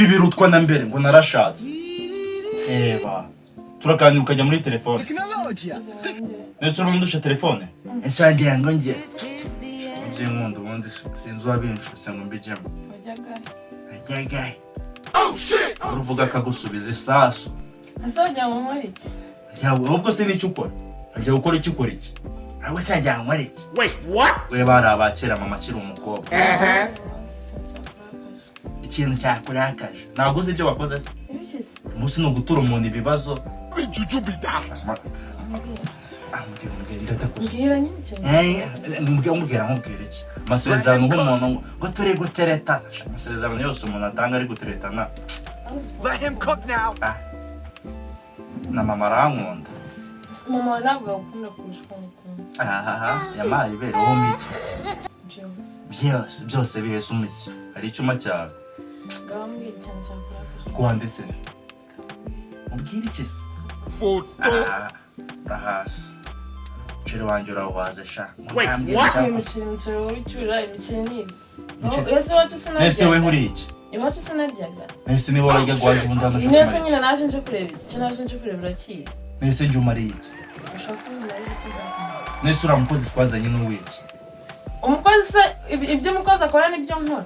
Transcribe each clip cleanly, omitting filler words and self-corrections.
Ibi birutwa na mbere ngo narashatse. Reba, turaganira ukajya muri telefone. Nese urabona ndusha telefone? Ese wagira ngo njye njye nkunda ubundi sinzi uwabinshutse ngo mbijyemo. Wajyaga? Ajyagahe? Uruvuga akagusubiza isasu. Ese wagira ngo nkore iki? Ahubwo se nicyo ukora, ajya gukora iki? Ukora iki? Ahubwo se wagira ngo nkore iki? Wait, what? We bari abakera, mama akiri umukobwa. Ikintu cyakurakaje, ntabwo uzi ibyo wakoze se? Ibiki se? Umunsi ni ugutura umuntu ibibazo. Juju be that. Mbwira. Ambwira, mbwira, ndadakoze. Mbwira nyine ikintu. Mbwira, mbwira, nkubwira iki? Amasezerano uha umuntu ngo turi guteretana, amasezerano yose umuntu atanga ari guteretana. Let him cook now. Ah. Na mama arankunda. Mama wawe ntabwo agukunda kurusha uko ngukunda. Ahaha, yampaye ibere, wowe iki? Byose. Byose byose bihese umiki, hari icyuma cyawe. Ngaho mbwira ikintu cyakurakaje. Ko wanditse, ubwira iki se? Photo. Ah, urahasi umuceri wanjye, urawuhaze sha ngo Wait, ntambwira what? icyakora. Imiceri, imiceri wowe ucyura imiceri ni ibiki? Imiceri- Ese iwacu sinaryaga? Nese we uri iki? Iwacu sinaryaga? Nese niba wararyaga, waje ubundi hano uje Nese kumara nyine iki? naje nje kureba iki? Icyo naje nje kureba urakizi. Nese njye umariye iki? Ushaka ko umuntu ari icyo nzakumara. Nese uriya mukozi twazanye n'uwiki? Umukozi se, ibyo umukozi akora nibyo nkora.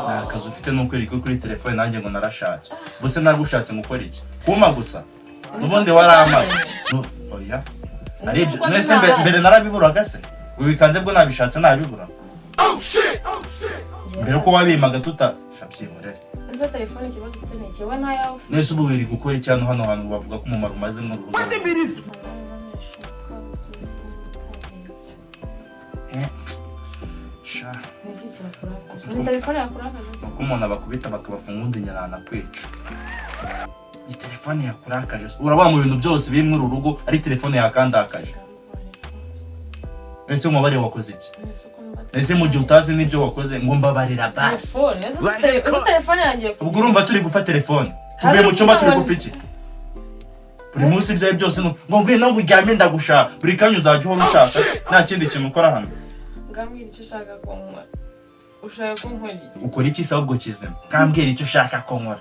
Nta kazi ufite, ni ukwirirwa kuri telefone, nanjye ngo narashatse. Ubuse naragushatse ngo ukore iki? Kuma gusa ubundi waramaye. No, oya. Ari ibyo. Umukozi Nese ntahari. mbere narabiburaga se? Wikanze bwo nabishatse nabibura mbere ko wabimaga tuta shabyihorere. Ese telefone ikibazo ufite ni iki? Wowe ntayawe ufite. Nese ubu wiri gukora iki hano? Hano hantu bavuga ko umumaro umaze muri uru rugo. Eh, sha. Ni iki cyakurakaje? Ni telefone yakurakaje se? Uko umuntu abakubita bakabafunga, undi nyina kwica. Ni telefone yakurakaje? Urabona mu bintu byose biri muri uru rugo ari telefone yakandakaje? Ese mubare wakoze iki? Ese mu gihe utazi n'ibyo wakoze ngo mbabarira basi? Telefone ese, telefone yanjye. Ubwo urumva turi gupfa telefone, tuvuye mu cyumba turi gupfa iki? Buri munsi ibyawe byose ngo ngwino, ngo uryame, ndagushaka buri kanya, uzajya uhora unshaka, nta kindi kintu ukora hano. Ngambwira icyo ushaka ko nkora. Ushaka ko nkora iki? Ukora iki se ahubwo kizima? Kambwira icyo ushaka ko nkora.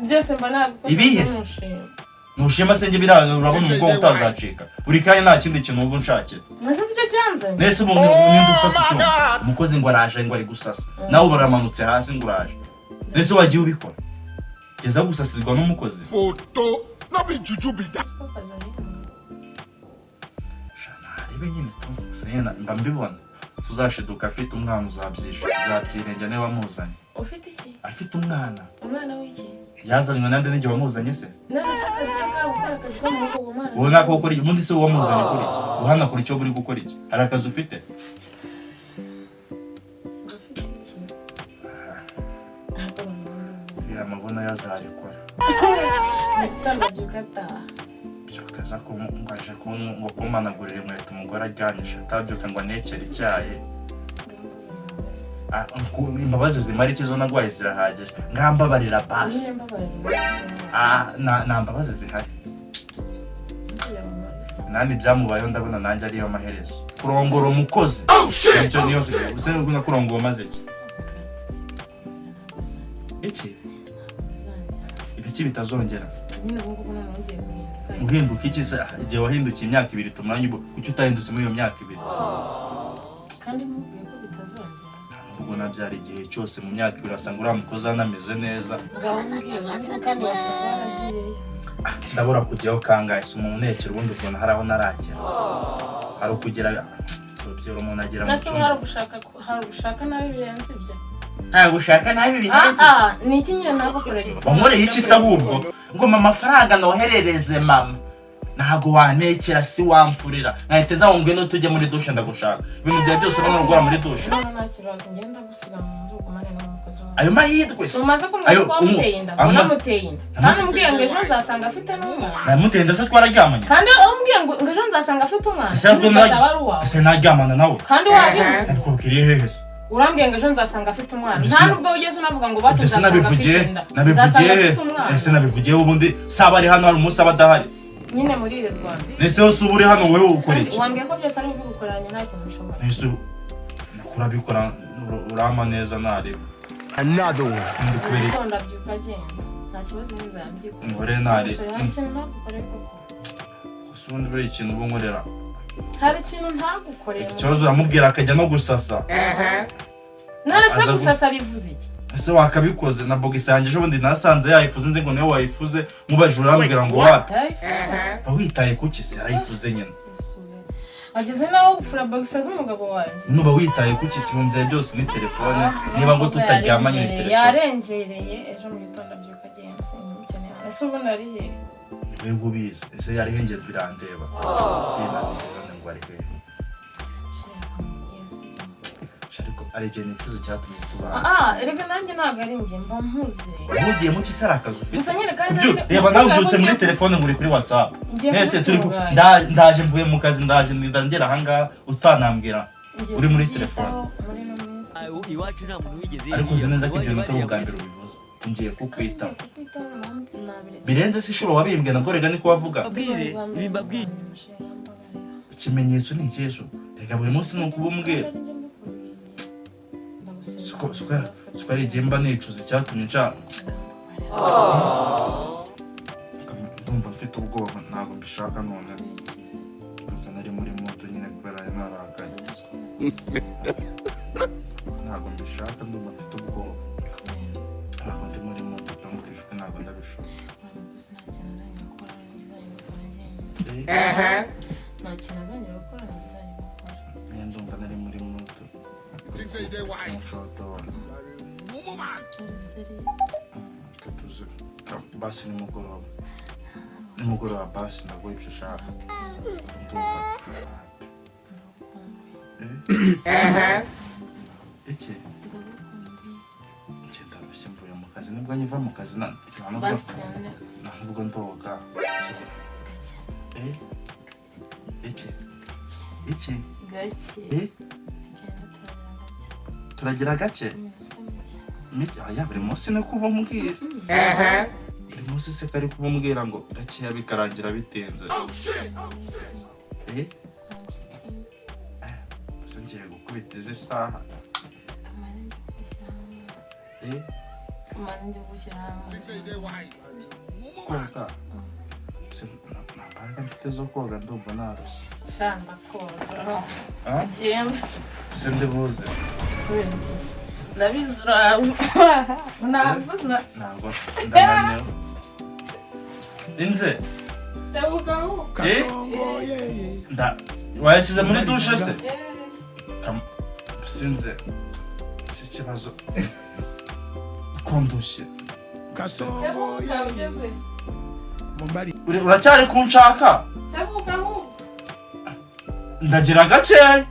Byose mba nabikoze. Ibihe se? Ntushima. Ntushima se? Njye biriya urabona umugongo utazacika, buri kanya nta kindi kintu uba unshakira. Nase si cyo cyanzanye. Nese ubu ninde usasa icyuma? Umukozi ngo araje, ngo ari gusasa, nawe uramanutse hasi ngo uraje. Nese wagiye ubikora geza gusasirwa n'umukozi? Photo. No be juju be that. Siko kazi ari. Sha, narebe nyine tu. Gusa nyine mba mbibona tuzashiduka afite umwana, uzabyisha, uzabyirengera niwe wamuzanye. Ufite iki? Afite umwana. Umwana w'iki? Yazanywe nande? N'igihe wamuzanye se? None se akazi ke kari gukora akazi ko mu rugo, uwo mwana? Ubu nako gukora iki? Ubundi se wamuzanye kuri iki? Uhanakura icyo buri gukora iki? Hari akazi ufite? Ngo ufite iki? Ntabwo Ya mabuno yazarikora. Mu gitondo abyuka ataha. Byuka aza ngo aje ngo kumanagurira inkweto umugore aryamisha, atabyuka ngo anekere icyayi. Ah, imbabazi zimara iki? Zo nagwaye zirahagije, ngambabarira basi. Nyine mbabarira. Ah, nta mbabazi zihari. Ntuzongera kumara iki? Nani byamubayeho, ndabona nanjye ariyo maherezo kurongora umukozi. Nicyo niyo use nakurongora maze iki iki ibiki bitazongera. Nyine ubu ngubu noneho ngiye guhinduka. Uhinduka iki se? Igihe wahindukiye imyaka 2 tumaranye ubu, kuki utahindutse muri iyo myaka 2? Kandi nkubwiye ko bitazongera. Ubwo nabyara igihe cyose mu myaka 2 wasanga uriya mukozi anameze neza. Ngaho mbwira niba kandi wasanga waragiyeyo. Ndabura kujyaho kangahe se? Umuntu unekera ubundi ukuntu hari aho naragera, hari ukugera tubyera umuntu agera mu Nase cyumba. hari ugushaka nabi birenze ibyo. Ntabwo ushaka nabi birenze. Ah ah, ni iki nyine nagukorera? Wankoreye iki se ahubwo? Ngo mama amafaranga noherereze mama, ntabwo wantekera, si wamfurira, nkahita nza ngo ngwino tujye muri dushe, ndagushaka. Ibintu byawe byose ubona gukora muri dushe. None nta kibazo, ngenda gusiga mu nzu ugumane n'umukozi wawe. Ayo mahirwe se? Umaze kumenya Ayo, ko wamuteye inda? Unamuteye inda kandi umbwiye ngo ejo nzasanga afite n'umwana. Namuteye inda se? Twararyamanye? Kandi umbwiye ngo ejo nzasanga afite umwana. Ese ahubwo Nyine ukazaba ari uwawe. Ese naryamana nawe? Kandi wabimbwiye. Nabikubwiriye hehe se? Urambwiye ngo ejo nzasanga afite umwana. Ibyo Nta nubwo wigeze unavuga ngo basi Ibyo se nzasanga afite nabivugiye inda, nabivugiye nzasanga he? afite umwana. Ese nabivugiye? Ubundi saba ari hano, hari umunsi aba adahari. Nyine muri iri Rwanda. Ese hose uba uri hano, wowe ukora Kandi iki? wambwiye ko byose ari ubigukoranye, nta kintu nshoboye. Ese urabikora, urama neza nareba. Another one. Ndi kubera iki? Gitondo abyuka agenda, nta kibazo, n'inzara mbyikora. Nkore ntari. Hari ikintu ntagukoreye koko? Gusa ubundi buriya ikintu uba unkorera. Hari ikintu ntagukoreye? Ikibazo uramubwira akajya no gusasa. None se Aza gusasa bivuze iki? Ese wakabikoze na bogisi yanjye ejo bundi nasanze yayifuze, nzi ngo niwe wayifuze, mubajije urambwira ngo wapi. Yarayifuze. Ba witaye kuki se? Yarayifuze nyine. Ageze naho gufura bogisa z'umugabo wanjye. Nuba witaye kuki se? Ibintu byawe byose ni telefone, niba ngo tutaryamanye ni telefone. Yarengereye, ejo mu gitondo abyuka agenda, sinkimukeneye. Ese ubundi ari hehe? Ni wewe ubizi. Ese yarihengeye birandeba, binanira none ngo ari hehe? Ariko ari igihe nicuza icyatumye tubana. Ah, erega nanjye ntabwo ari njye, mba mpuze. Ugiye mu kisi, ari akazi ufite. Gusa nyine kandi Reba nawe ubyutse muri telefone ngo uri kuri WhatsApp. Ngiye Mwese turi ku kumutunganya. Ndaje mvuye mu kazi, ndaje ndangera ahangaha utanambwira Ngiye uri muri kubyitaho telefone. muri ino minsi. Iwacu nta muntu wigeze Ariko uzi neza ko ibyo bintu atari ubwa mbere ubivuze, ngiye kukwitaho. Ngiye kukwitaho, nabiretse. Birenze se inshuro wabimbwe nabwo rega niko wavuga. Mbabwire ibi, mbabwire. Ikimenyetso ni icy'ejo reka buri munsi ni ukuba umbwira. Siko ari igihe mba nicuza icyatumye nshaka. Ndumva mfite ubwoba, ntabwo mbishaka none. Ndumva nari muri moto nyine kubera narakaye, ntabwo mbishaka, ndumva mfite ubwoba, ntabwo ndi muri moto pe, mbwije ntabwo ndabishaka. Nta kintu azongera gukora, ntibizajya gukora. Nyine ndumva nari muri moto. Think say they wise. Umucotora. Woman. Uri serious? Katuze basi nimugoroba, nimugoroba basi ndaguha ibyo ushaka. Ndumva Ndagukumbuye. Iki njye ndarushye, mvuye mu kazi, nibwo nkiva mu kazi nta nubwo Basi cyane. Nta nubwo ndoga. Gake. Eh, iki iki? Gake. Eh. Tugenda turagira gake. Turagira gake. Iminota mike. Aya buri munsi ni kuba umbwira buri munsi se kari kuba umbwira ngo gakeya bikarangira bitinze. Eh, gusa ngiye gukubita izi saha. Kamara njye gushyiraho amazi. Eh. Kamara njye gushyiraho Think amazi. say they wise. Woman. Koga se nta mbaraga mfite zo koga, ndumva narushye. Sha, ndakoza. Ah? Genda. Se ndibuze? Kubera iki? Ndabizi uraza navuza. Ntabwo ndananiwe, inze. Ndabugaho. Eh, nda wayashyize muri dushe se? Sinze si ikibazo ko ndushye. Ugeze. Uracyari kunshaka? Ndabugaho. Ndagira gakeya. Gake.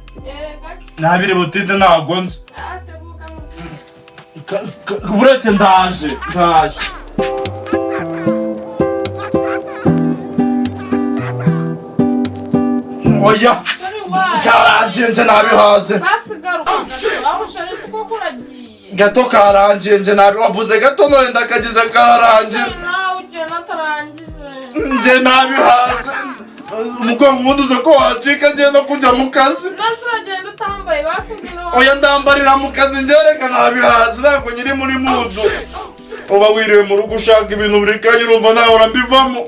Ntabiri butinde, ntabwo nzi. Ah, tebuka mubwire. Uretse ndaje, ndaje. Oya. Sorry, why? Karangiye, nje nabihaze. Basi garuka gato. Aho ushaka si koko uragiye. Gato karangiye, nje nabi wavuze gato none ndakageze kararangira. Sorry, nawe ugenda atarangije. Nje nabihaze, umugongo ubundi uzi ko wacika, ngiye no kujya mu kazi. Nase uragenda utambaye? Basi ngwino. Oya, ndambarira mu kazi, ngereka nabihaze, ntabwo nyiri muri mood. Uba wiriwe mu rugo ushaka ibintu buri kanya, urumva nawe urambivamo.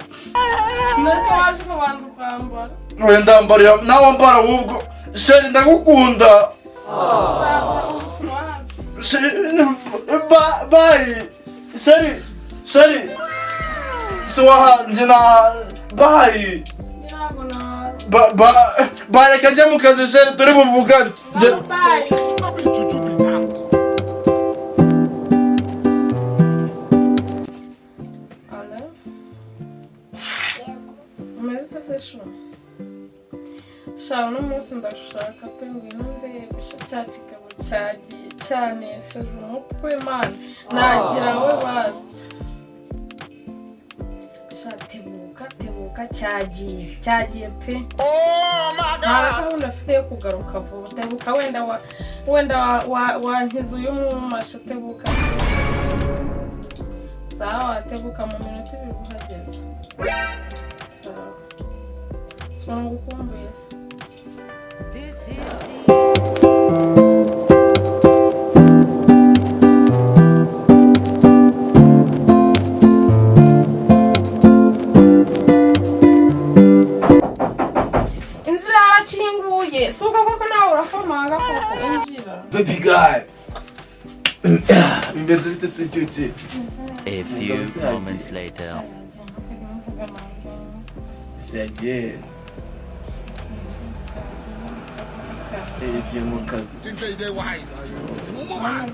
Nase waje ukabanza ukambara. Oya, ndambarira nawe wambara ahubwo. Chérie, ndagukunda. Bye chérie, chérie, siwaha nje na bye. Ntabwo naza. Ba ba, reka njye mu kazi chérie, turi buvugane. Bye. No be juju be that. Allo? Umeze ute se shu? Sha, uno munsi ndashaka pe, ngwino ndebe. Sha, cya kigabo cyagiye cyanesheje umutwe man, nagira we bazi. Sha, tebuka, tebuka, cyagiye, cyagiye pe. Nta gahunda afite yo kugaruka vuba. Tebuka, wenda wa wenda wankiza uyu mwumasha. Tebuka. Sawa, tebuka, mu minota 2 uhageze. Sawa. Sibona ngukumbuye se. This is the Baby guy, bimeze bite se cyuki? A few moments later. Se yagiye? Yagiye mu kazi. Think say they wise. Mumu man.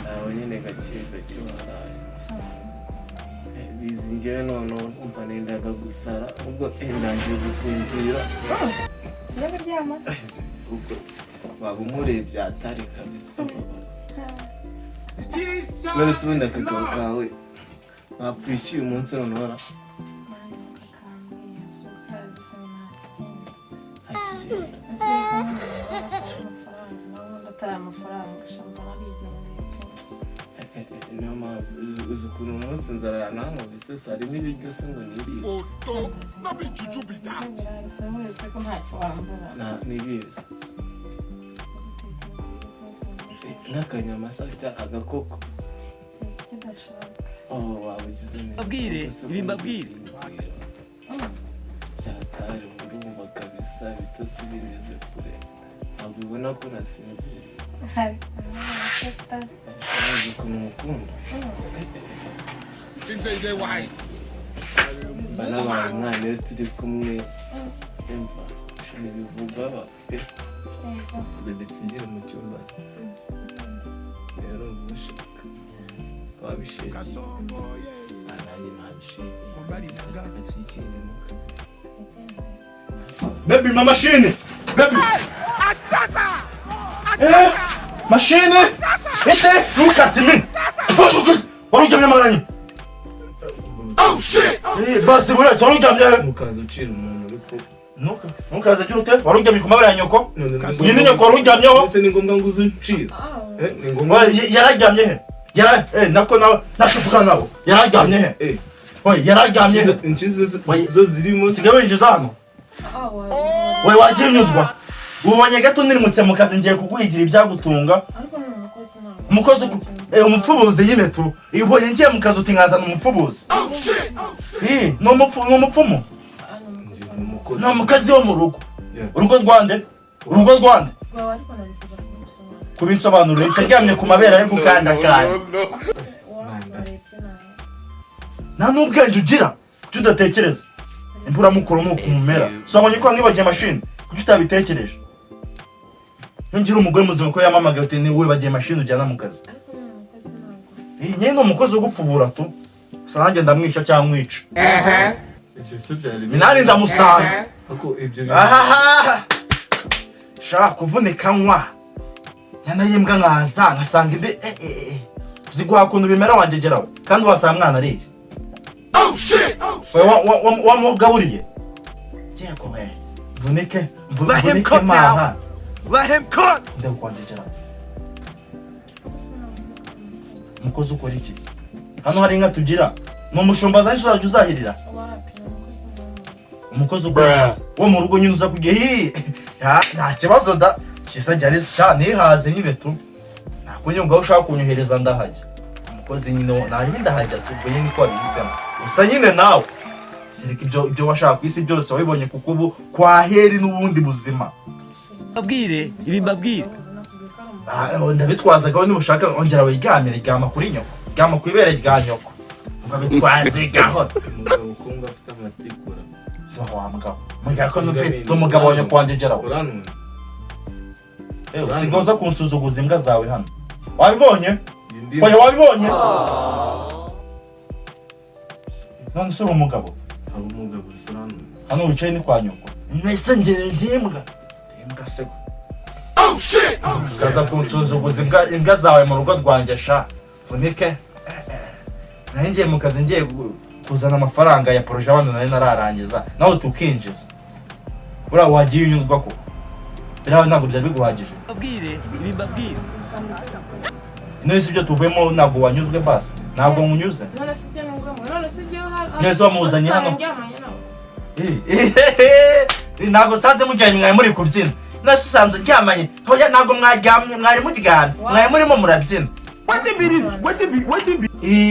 Nawe nyine gake gake waraye. Bizi njyewe noneho umva nendaga gusara, ubwo ndangiye gusinzira. Tujya kuryama se? Ubwo waba umurebye atari kabisa. None se ubundi akagabo kawe mwapfuye iki uyu munsi noneho ra? Mani kakambwiye si ukazi se ntakigenda. Ntakigenda. Ese amafaranga nawe ubundi atari amafaranga shamba narigendeye pe. Niyo mpamvu uzi ukuntu umunsi inzara yanankubise se, harimo ibiryo se ngo nirire? Photo. No be juju be that. Birahari se wese ko ntacyo wambura? Ntibizi. N'akanyama se cyangwa agakoko? Keretse icyo udashaka. Oh, waba ugize neza. Mbabwire, Ubwo se ibi mbabwire. gusinzira byatari, urumva kabisa ibitotsi bimeze kure, ntabwo ubona ko nasinziriye? Hari amata. Uzi ukuntu mukunda. Think say they wise. Mba nabaye umwana iyo turi kumwe, imva ntibivuga ba pe. Bébé, tugere mu cyumba se. Rero urumva ushaka wabishegeye, nanjye nabishegeye kabisa, twikiremo kabisa. Baby, ma machine! Baby! Eh? Machine! Iki? Look at me! Wari uryamye amaranyi? Oh shit! Eh, basi buriya wari uryamye? Mukaza ucira umuntu ariko. Nuka, ntukaze agira ute? Wari uryamye ku mabere ya nyoko? Uyu ni nyoko wari uryamyeho? Ese ni ngombwa ngo uze uncira? Ni ngombwa? Yararyamye he? Yara eh nako nawe nashufuka nabo. Yararyamye he? Oye, yararyamye he? Inshizi Oye. zo zirimo. Usigaye winjiza hano? We wagiye unyurwa. Ubonye gato nirimutse mu kazi, ngiye kuguhigira ibyagutunga. Ariko ni umukozi ntabwo. Umukozi umupfubuzi nyine tu. Iyo ubonye ngiye mu kazi uti nkazana umupfubuzi. Ni umupfu, ni umupfumu. Ah, ni umukozi. Ndi umukozi. Ni umukozi wo mu rugo. Yeah. Urugo rwande? Urugo rwande? Rwawe, ariko narifuza kubisobanura. Kubinsobanurira icyo aryamye ku mabere ari gukandakanda. Warebye nawe. Nta n'ubwenge ugira. Kuki udatekereza? Imburamukoro ni ukumumera. So wabonye ko mwibagiye mashini? Kuki utabitekereje? Iyo ngira umugore muzima ko yamamagaye uti ni wibagiye mashini ujyana mu kazi. Ariko ni umukozi ntabwo. Nyine ni umukozi wo gupfubura tu. Gusa nanjye ndamwica cyangwa nkwica. Ibyo se byari Minani ndamusanga. Ariko ibyo bintu Ahaha! Shaka kuvunika nywa. Nyana y'imbwa nkaza nkasanga indi eh. Ziguha ukuntu bimera wangegeraho kandi wasanga mwana ariye. Wamugaburiye? Yego we. Mvunike, mvunike maha. Let him cook! Ndakwangegeraho. Umukozi ukora iki? Hano hari inka tugira. Ni umushumba azanye uzajya uzahirira. Wapi, ni umukozi ntabwo. Umukozi ukora wo mu rugo nyine uza kujya hi nta kibazo da kisa jyari sha nihaze nyine tu, ntabwo nyine aho ushaka kunyohereza ndahajya. Umukozi nyine ntarimo ndahajya tu, ubwo nyine niko wabihisemo. Gusa nyine nawe sereka ibyo washaka ku isi byose wabibonye, kuko ubu kwa heri n'ubundi buzima. Mbabwire, ibi mbabwire. Ah, ndabitwazaga niba ushaka ongera wiryamire, ryama kuri nyoko, ryama ku ibere rya nyoko ngo bitwaze gaho. Umugabo ukumva afite amatikura. Si wa mugabo mugabo ko ndi umugabo wa nyoko wanjye ugeraho. Urantunze. Usigaye uza kunsuzuguza imbwa zawe hano, wabibonye? Ndi Oya, wabibonye? None se uri umugabo? Aba umugabo se, urantunze. Hano wicaye ni kwa nyoko. Mbese njye ndi imbwa? Ndi imbwa se ko ukaza kunsuzuguza imbwa zawe mu rugo rwanjye sha mvunike. Nari ngiye mu kazi, ngiye kuzana amafaranga ya projet abana nari nararangiza, nawe tukinjiza. Buriya wagiye unyurwa ko biriya ntabwo byari biguhagije. Mbabwire, ibi mbabwire. None si ibyo tuvuyemo ntabwo wanyuzwe? Basi ntabwo nkunyuze. None si ibyo nubwo, none si ibyo hari. None wamuzanye hano? Ndyamanye nawe. Ntabwo nsanze mujyanye, mwari muri kubyina. None usanze ndyamanye? Hoya, ntabwo mwaryamye, mwari muryamye, mwari murimo murabyina.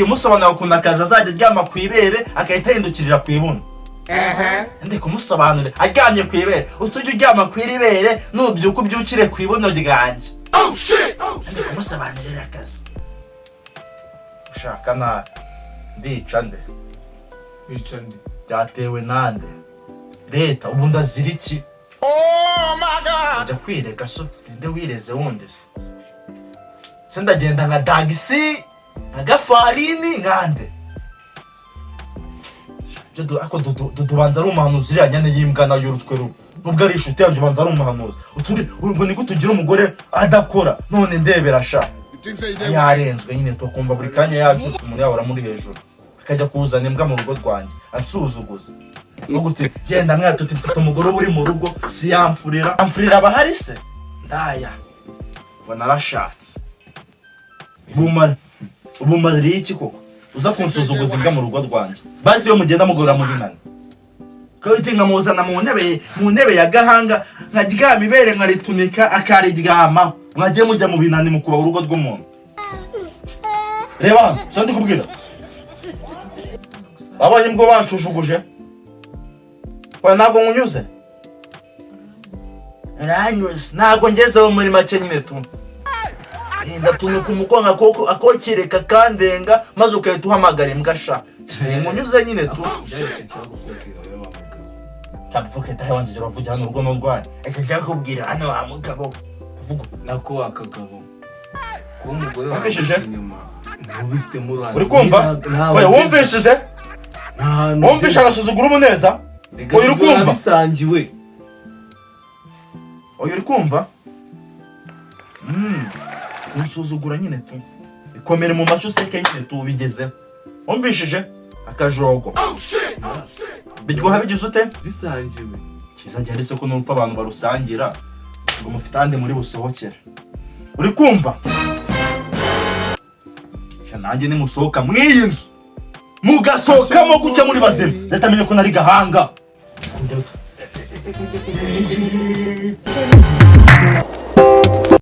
Umusobanura ukuntu akazi azajya aryama ku ibere agahita yahindukirira ku ibuno. Ndi kumusobanurira aryamye ku ibere, utujya uryama ku iri bere, nubyuka ubyukire ku ibuno ryanjye. Ndi kumusobanurira akazi. Ushaka nabi ndica nde? Wica nde? Byatewe nande? Leta ubu ndazira iki? Njya kwirega so ninde wireze wundi se? Se ndagenda nka dagisi, nka gafarini, nkande? Ibyo ariko Dudu ubanza ari umuhanuzi. Iriya nyana y'imbwa nayo y'urutwe rubi, nubwo ari inshuti yanjye, ubanza ari umuhanuzi. Uturi ngo ni gute ugira umugore adakora? None ndebera sha. You think say you dey wise? Yarenzwe nyine, tukumva buri kanya yajutse. Umuntu yahora muri hejuru akajya kuzana imbwa mu rugo rwanjye ansuzuguza. Vuga uti genda mwata, uti mfite umugore uba uri mu rugo, si yamfurira, amfurira abahari se ndaya ngo narashatse. Bumara ubumariye iki koko uza kunsuzuguza imbwa mu rugo rwanjye? Basi iyo mugenda mugorora mu binani, kawite nkamuzana mu ntebe ya gahanga, nkaryama ibere nkaritunika akariryamaho. Mwagiye mujya mu binani mukubaha urugo rw'umuntu. Reba hano, so ndi kubwira, wabonye ubwo banshujuguje? Oya, ntabwo nkunyuze, uranyuze, ntabwo ngezeho muri make nyine tu. Ndatunuka umugongo akoko akokereka kandenga, maze ugahita uhamagara imbwa sha. Simunyuze nyine tu. Byari icyo nshaka kukubwira rero, wa mugabo. Kabivuge tahe wanjye, uravugira hano urugo n'urwaye. Reka njya kubwira hano wa mugabo, vuga. Nako wa kagabo, kuba umugore wawe Wumvishije? aguca inyuma ntubifitemo uruhare. Uri kumva? Ntawe Oya, ugeze. wumvishije? Nta hantu Wumvishe ugeze. agasuzuguro umuneza? Reka Oya, uri ibyo kumva? bisangiwe. Oya, uri kumva? Kunsuzugura nyine tu, ikomere mu maco useke nyine tu, ubigezeho. Wumvishije akajogo biryoha bigize ute? Bisangiwe. Cyiza gihari se ko n'urupfu abantu barusangira, ngo mufite ahandi muri busohokere? Uri kumva? Sha, nanjye nimusohoka mw'iyi nzu, mugasohokamo gutya muri bazima, leta amenye ko nari gahanga.